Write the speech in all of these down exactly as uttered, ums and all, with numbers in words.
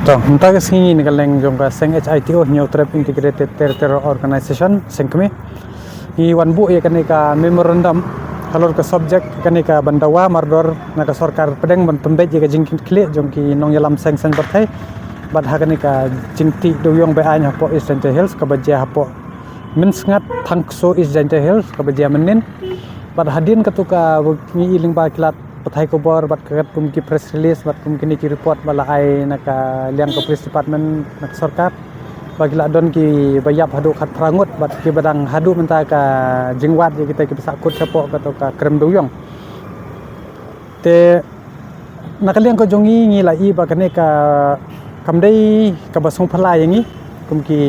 To, mynta ka sngi na ka liang jong ka seng H I T O, Hynñiewtrep Integrated Territorial Organization, seng kmie, ngi wan buh ïa kane ka memorandum halor ka subject kane ka ban dawa mardor na ka sorkar pdeng ban pynbeit ïa ka jingkitkhlieh jong ki nongïalam seng saiñ pyrthei bad ha kane ka jingtih dewïong be-aiñ hapoh East Jaintia Hills kaba jia hapoh Mynsngat, Thangkso, East Jaintia Hills kaba jia mynnin. Bad hadien katu ka ngi i lyngba ki lad pathai khubor bad katkum ki press release bad kum kine ki report ba la ai na ka liang ka police department na ka sorkar ba ki la don kiba ïap haduh khatphra ngut bad kiba dang haduh mynta ka jingwad ïa kita kiba sahkut shapoh katu ka krem dewïong. Te na ka liang ka jong ngi ngi la i ba kane ka kam dei kaba sngewphylla ïa ngi kum ki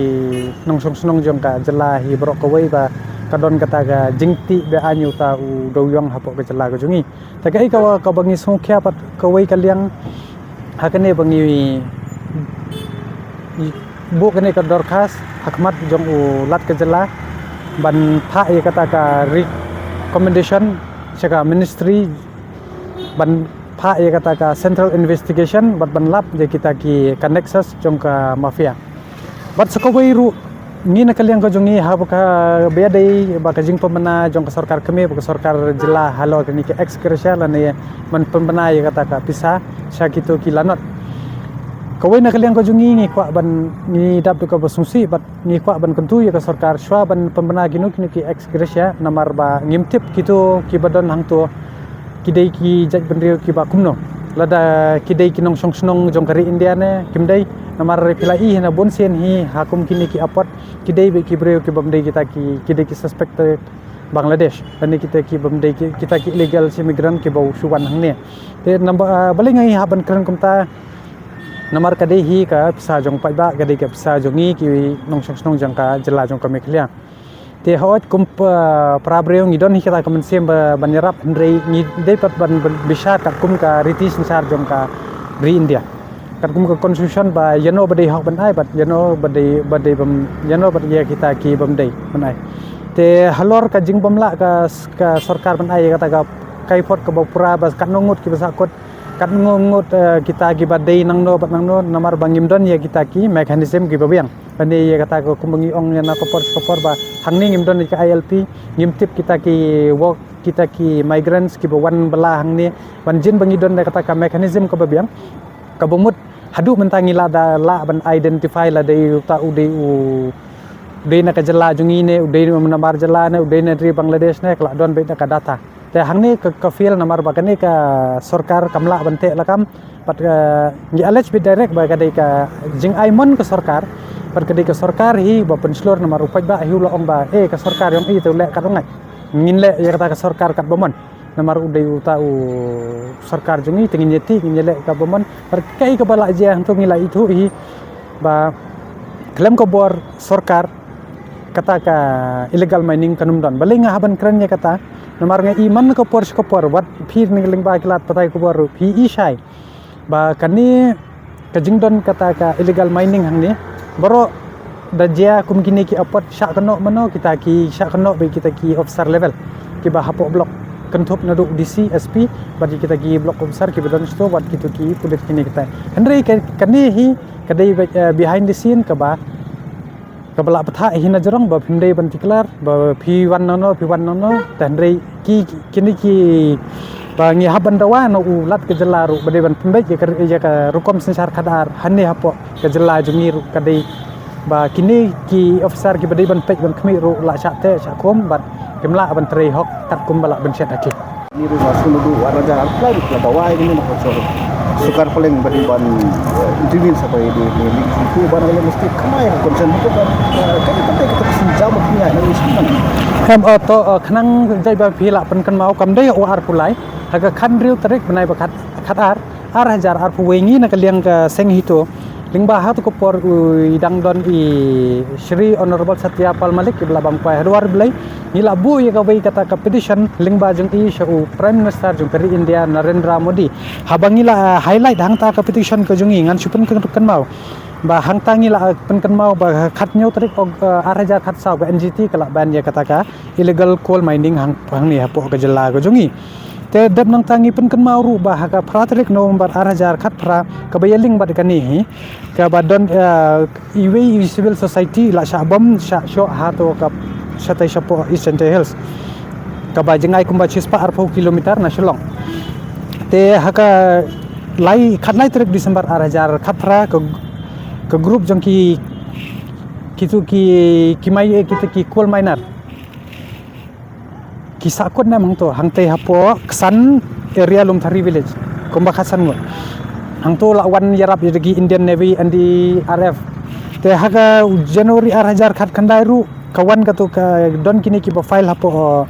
nongshong shnong jong ka jylla hi baroh kawei ba ka don kata ka jingtih be-aiñ uta u dewïong hapoh ka jylla ka jong ngi. Te kaei kaba, kaba ngi sngewkhia pat kawei ka liang ha kane ba ngi buh kane ka dorkhas ha khmat jong u Lat ka jylla ban phah ïa kata ka recommendation sha ka ministry ban phah ïa kata ka central investigation bad ban lap ïa kita ki ka nexus jong ka mafia. Bad sa kawei ruh ngi na ka liang ka jong ngi ha ba ka ba ïadei ba ka jingpynbna jong ka sorkar kmie bad ka sorkar jylla halor kane ka ex gratia lane ban pynbna ïa kata ka pisa sha kito ki lanot. Kawei na ka liang ka jong ngi ngi kwah ban ngi dap da kaba sngewsih bad ngi kwah ban kyntu ïa ka sorkar shuwa ban pynbna kino kino ki ex gratia namar ba ngim tip kito kiba don hangto ki dei ki jaitbynriew kiba kumno. Lada ki dei ki nongshong shnong jong ka ri India ne kim dei, namar phi la i hi na bun sien hi ha kum kine ki airport ki dei beit ki briew kibym dei kita ki, ki dei ki suspected Bangladesh lane kita kibym dei ki, kita ki illegal immigrant kiba shu wan hangne. Te namar, ah, balei nga i hap ban kren kumta, namar ka dei hi ka pisa jong paidbah, ka dei ka pisa jong ngi ki nongshong shnong jong ka jylla jong ka Meghalaya. Te hooid kum pa, para briew ngi don hi kata ka mynsiem ba, ban ïarap hynrei ngi dei pat ban, ban bishar katkum ka riti synshar jong ka ri India. Katkum ka constitution ba ïano ba dei hok ban ai bad ïano ba dei, ba dei bym, ïano ba dei ïa kita kibym dei ban ai. Te halor ka jingbymlah ka, ka sorkar ban ai ïa kata ka, ka airport kaba pura ba katno ngut kiba sahkut, katno ngut, eh, kita kiba dei nangno bad nangno namar ba ngim don ïa kita ki mechanism kiba biang. Lane ïa kata ka kumba ngi ong ïa na ka por sha ka por ba hangne ngim don ïa ka I L P, ngim tip kita ki work, kita ki migrants kiba wan bylla hangne ban jin ba ngi don da kata ka mechanism kaba biang. Kaba mut haduh mynta ngi lah da lah ban identify lada uta u dei u dei na ka jylla jong ngi ne u dei na namar jylla ne u dei na ri Bangladesh ne ka lah don beit da ka data. Te hangne ka, ka fail namar ba kane ka sorkar kam lah ban teh lakam bad ka ngi allege beit direct ba ka dei ka jingai mon ka sorkar bad ka dei ka sorkar hi ba pynshlur namar u paidbah hi u la ong ba eh ka sorkar jong i te u leh kat u ngai. Ngin leh ïa kata ka sorkar kat ba mon. Namar u dei uta u sorkar jong ngi te ngin ïa tih ngin ïa leh kat ba mon. Bad kaei kaba la jia hangto ngi la ithuh hi ba khlem ka bor sorkar kata ka illegal mining kan ym don. Balei nga hap ban kren ïa kata? Namar nga i man ka por sha ka por wat phi na ka lyngba ki lad pathai khubor phi i shai ba kane ka jingdon kata ka illegal mining hangne baroh da jia kum kine ki airport shah kynnoh mano kita ki shah kynnoh beit kita ki officer level kiba hapoh block kynthup naduh D C, S P bad kita ki block officer kiba don shato bad kito ki pulit kine kita. Hynrei ka, kane hi ka dei beit, eh, behind the scene kaba kaba la pathah hi na jrong ba phim dei ban declare ba phi wan nangno phi wan nangno. Te hynrei ki, ki, kine ki ba ngi hap ban dawa na u Lat ka jylla ruh ba dei ban pynbeit ïa ka, ïa ka rukom synshar khadar hangne hapoh ka jylla jong ngi ruh ka dei ba kine ki officer kiba dei ban peit ban khmih ruh la shah teh shah khum bad kim lah ban trei hok katkum ba lah ban shet ha ki. Ni ruh nga sngewthuh ba ar hajar arphew lai ruh ka dawai kane na ka sorkar Phalang ba dei ban, eh, intervene sa ba ïa dei ni ling sngewthuh ba na ka mesti khamai ka concern tu kan, eh, kane ka dei ka ta ka sinjam ba kini ai na issue man. Em, eh, to, eh, khnang jai ba phi lah pynkynmaw kam dei u arphew lai ha ka khathynriew tarik bnai ba khat, khatar ar hajar arphew wei ngi na ka liang ka seng HITO. Lyngba ha tu ka por u i dang don i Shri Honorable Satya Pal Malik i ba la bam kwai ha duar Blei. Ngi la buh ïa kawei kata ka petition lyngba jong i sha u Prime Minister jong ka ri India Narendra Modi. Haba ngi la, ah, highlight hangta ka petition ka jong i ngan shu pynkynmaw. Ba hangta ngi la, ah, pynkynmaw ba khathynñiew tarik Oc-, ah, ar hajar khatsaw ka N G T ka la ban ïa kata ka illegal coal mining hang, hangne hapoh ka jylla ka jong i. Te dep nangta ngi pynkynmaw ruh ba ha ka phra tarik November ar hajar khatphra, kaba ïaling bad kane hi, kaba don, eh, iwei i civil society la shah bom shah shoh hato ka shatai shapoh East Jaintia Hills, kaba jngai kumba shispah arphew kilometer na Shillong. Te ha ka lai, khatlai tarik December ar hajar khatphra, ka, ka group jong ki, kitu ki, ki mai, eh, kitu ki coal miner ki sahkut ne em hangto, hangtei hapoh Ksan area, Lumthari village, kumba khatsan ngut. Hangto la wan ïarap ïa ki Indian Navy, N D R F. Te ha ka January ar hajar khatkhyndai ruh ka wan kato, ka don kine kiba file hapoh, uh,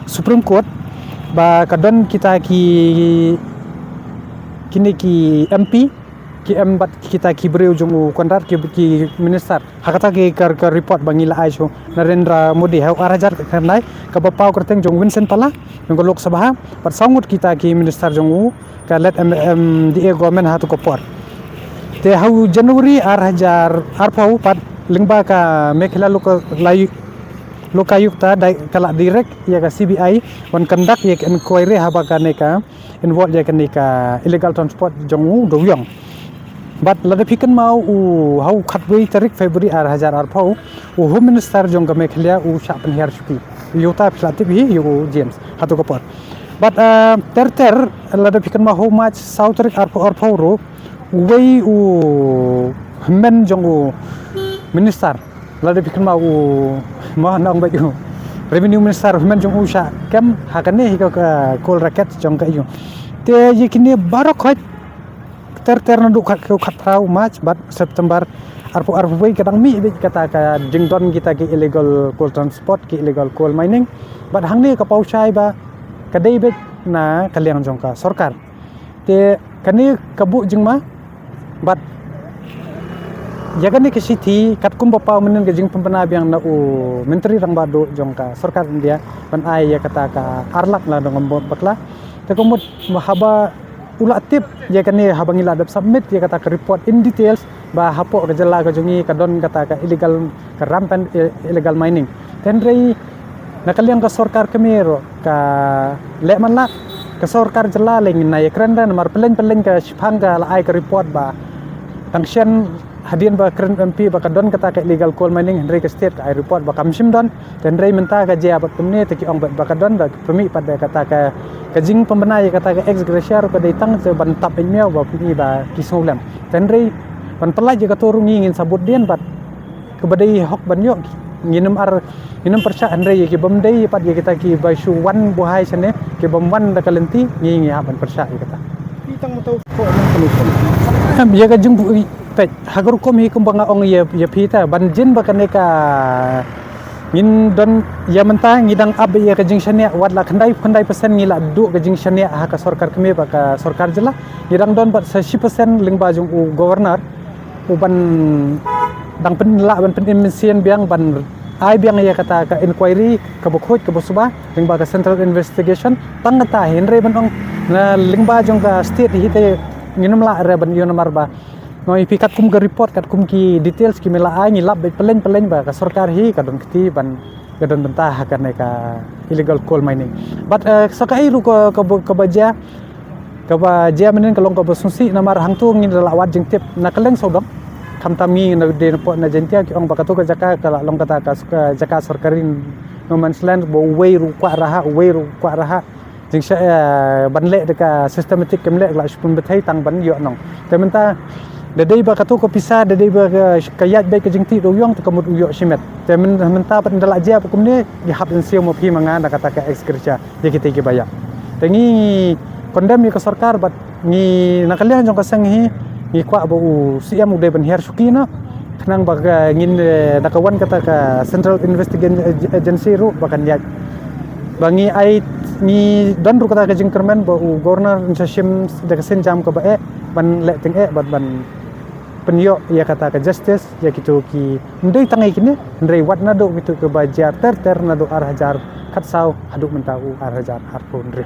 Supreme Court, ba ka don kita ki, kine ki M P ki em bad kita ki briew jong u Conrad, ki, ki minister. Ha kata ki ka, ka report ba ngi la ai sha u Narendra Modi ha u ar hajar khatkhyndai, kaba paw kyrteng jong Vincent Pala jong ka Lok Sabha bad saw ngut kita ki minister jong u, ka late M, M D A government hato ka por. Te ha u January ar hajar arphew pat, lyngba ka Meghalaya Loka-, Loka-, Lokayukta, dei ka la direct ïa ka C B I ban conduct ïa ka inquiry haba kane ka involve ïa kane ka illegal transport jong u Dewiong. Bad lada phi kynmaw, u ha u khatwei tarik February ar hajar arphew, u Home Minister jong ka Meghalaya u shah pynhiar shuki. Ïa uta phi la tip hi, ïa u James, hato ka por. Bad, eh, ter ter, lada phi kynmaw ha u March saw tarik arphew arphew ruh, uwei u hynmen jong u minister, lada phi kynmaw, u, ma nang ba u Revenue Minister, u hynmen jong u shah kem ha kane hi ka, ka coal racket jong ka ïa u. Te ïa kine baroh khoit ter ter naduh khat, khatphra u March bad September arphew arphew wei, ka dang mih beit kata ka jingdon kita ki illegal coal transport, ki illegal coal mining. Bad hangne ka paw shai ba ka dei beit na ka liang jong ka sorkar. Te kane ka buh jingma, bad ïa kane ka shithi katkum ba paw mynnin ka jingpynbna biang na u Myntri Rangbah Duh jong ka sorkar India ban ai ïa kata ka ar lak la dang bom bakla. Te ka mut haba u la tip ïa kane, haba ngi la dep submit ïa kata ka report in details, ba hapoh ka jylla ka jong ngi ka don kata ka illegal, ka rampant i-, illegal mining. Te hynrei na ka liang ka sorkar kmie ruh ka leh man la, ka sorkar jylla lei ngin ïa kren re, namar pyllein pyllein ka shiphang ka la ai ka report ba tang shen hadien ba kren M P ba ka don kata ka illegal coal mining, hynrei ka state ka ai report ba kam shym don. Te hynrei mynta ka jia bad kumne, te ki ong bad ba ka don, da pynmih pat da kata ka, ka jingpynbna ïa kata ka ex gratia ruh ka dei tang ban tap ïa miaw ba pynmih ba ki sngewlem. Te hynrei ban pyllait ïa kato ruh ngi ngin sa bud dien bad kaba dei hok ban ïoh, ngin ym ar, ngin ym pyrshah, hynrei ïa ki bym dei pat, ïa kita kiba shu wan buhai shane, ki bym wan da ka lynti, ngi, ngi hap ban pyrshah ïa kata. Em, ïa ka jingbu-, peit, ha ka rukom hi kumba nga ong ïa, ïa phi ta, ban jin ba kane ka, ngin don ïa mynta, ngi dang ap ïa ka jingshaniah, wat la khyndai, khyndai percent ngi la duh ka jingshaniah ha ka sorkar kmie bad ka sorkar jylla. Ngi dang don bad sa shi percent lyngba jong u governor, u ban dang pynlah ban pynïn mynsiem biang ban ai biang ïa kata ka inquiry kaba khuid kaba suba lyngba ka Central Investigation. Tang kata hi, hynrei ban ong na lyngba jong ka state hi te ngin ym lah re ban ïoh, namar ba ngi, phi, katkum ka report, katkum ki details kiba me la ai, ngi lap beit pyllein pyllein ba ka sorkar hi ka don kti ban, ka don bynta ha kane ka illegal coal mining. Bad, eh, sa kaei ruh ka, ka, kaba jia, kaba jia mynnin ka long kaba sngewsih, namar hangto ngin da la wad jingtip na kylleng sawdong. Khamtam ngi na dei na pdeng na Jaintia, ki ong ba kato ka jaka ka la long kata ka, ka jaka sorkari, no man's land, ba uwei ruh u kwah rhah, uwei ruh u kwah rhah. Jingshah, eh, ban leh da ka systematic kam leh, la shu pynbthei tang ban ïoh nong. Te mynta da dei ba kato ka pisa, da dei ba ka, ka ïaid beit ka jingtih da u Dewiong, te ka mut u ïoh shimet. Te myn-, mynta pat ynda la jia ba kumne, ngi hap ban siew ma phi ma nga na kata ka ex gratia ïa kita kiba ïap. Te ngi condemn ïa ka sorkar, bad ngi na ka liang jong ka seng hi, ngi kwah ba u C M u dei ban hiar shuki noh, khnang ba ka ngin, eh, da ka wan kata ka Central Investigation Agency ruh ba kan ïaid. Ba ngi ai, ngi don ruh kata ka jingkyrmen ba u governor un sa shim da ka sienjam kaba eh ban leh tyngeh bad ban pynïoh ïa kata ka justice ïa kito ki, ym dei tang ïa kine, hynrei wat naduh kito kiba jia ter ter naduh ar hajar khatsaw haduh mynta u ar hajar arphew hynriew.